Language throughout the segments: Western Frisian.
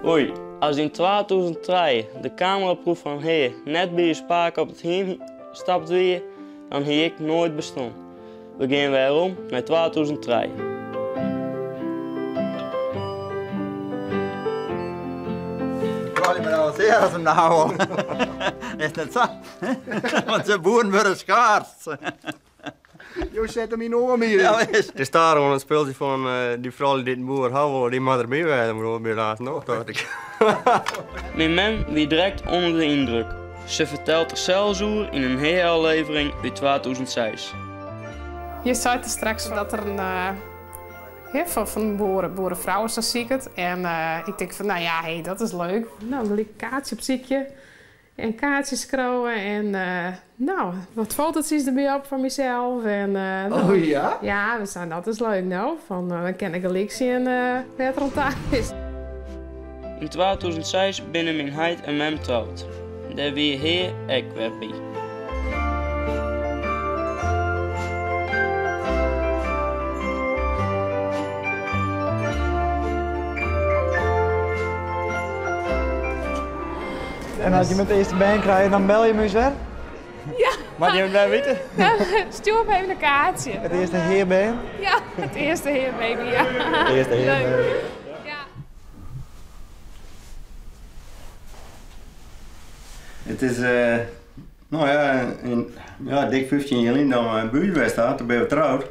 Oei, as yn 2003 de kameraploech fan Hea net by ús pake op it hiem stapt wie, dan hie ik noait bestân. We gean werom nei 2003. Froulju binne al sear as in nagel. Is net sa? Want de boeren wurde skaars. Jo sette him yn oanbieding. Ja, wis. It is stadichoan it spultsje fan dy froulju dy't in boer ha wolle, dy moat derby wêze, mar by laatst noch, tocht ik. Myn mem wie direkt ûnder de yndruk. Se fertelt der sels oer yn in Hea-ôflevering út 2006. Je sei der straks dat der in hè, fan boerefrouwen sa siket. En ik tink fan, nou ja, hey, dat is leuk. Nou, gelyk kaartsje opsykje en kaartsjes skriuwe en nou, wat fotootjes derby op fan mysels. En, Oh ja? Ja, we seinen dat is leuk no. Fan, dan kin ik gelyk sjen wêr't er oan ta is. Yn 2006 binne myn heit en mem troud. Dêr wie Hea ek wer by. En as je it earste bern krije, dan belje je my wer? Ja. Moat je it wer witte? Stjoer me even in kaartsje. It earste heabern? Ja, it earste heababy, ja. It earste heababy. Ja. It is, no ja, in, ja, dik 15 jier lyn dat we yn buert west ha, toen binne we troud.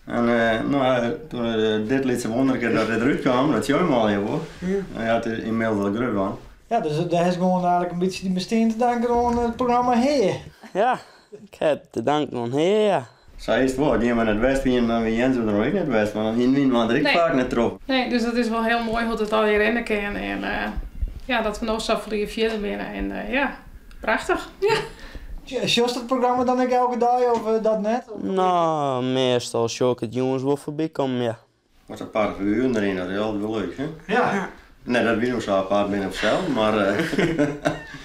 En no ja, toen dit lytse wonderke dat dit derút kaam, dat sjogge we al hiel wol. Ja, it is ynmiddels al grut wurden. Ja, dus dêr is gewoan eigentlik in bytsje dyn bestean te danken oan it programma Hea. Ja, ik ha it te danken oan Hea, ja. Sa is it wol. As jimme net west wienen, dan wie Jens der ek net west, want dan hienen wy inoar der ek faak net troffen. Nee, dus dat is wol hiel moai hoe't it allegear rinne kin en ja, dat we no safolle jier fierder binne en ja, prachtich. Ja. Sjochst it programma dan ek elke dei of dat net? No, meastal sjoch ik it jûns wol foarby kommen, ja. Wat aparte figueren deryn, dat is altyd wol leuk, hè? Ja. Net dat wy no sa apart binne op sels, mar.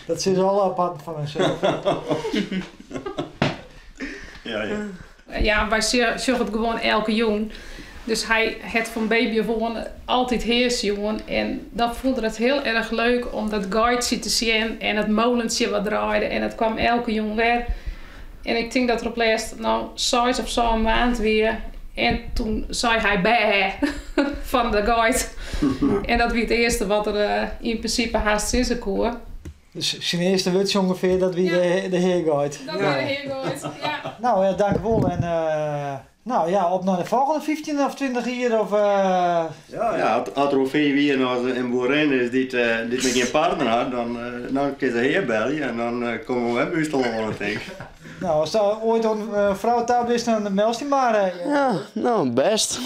Dat sizze alle aparten fan harsels. Ja, ja. Ja, wy sjogge it gewoan elke jûn. Dus hy hat fan baby af oan altyd Hea sjoen. En dan fûn er it hiel erch leuk om dat geitsje te sjen en it molentsje wat draaide. En it kwam elke jûn wer. En ik tink dat er op lêst no seis of sân maand wie. En toen sei hy bêh fan de geit. En dat wie it earste wat er yn prinsipe hast sizze koe. Dus syn earste wurdsje ûngefear, dat wie de heageit. Dat wie de heageit, ja. No ja, dankewol en no ja, op nei de folgjende 15 of 20 jier of. Ja, as der oer 5 jier noch in boerin is dy't noch gjin partner hat, dan kin se Hea belje en dan komme we wer by ús telâne, tink ik. No, ast oait oan in frou ta bist, dan meldst dy mar. Ja, no, bêst.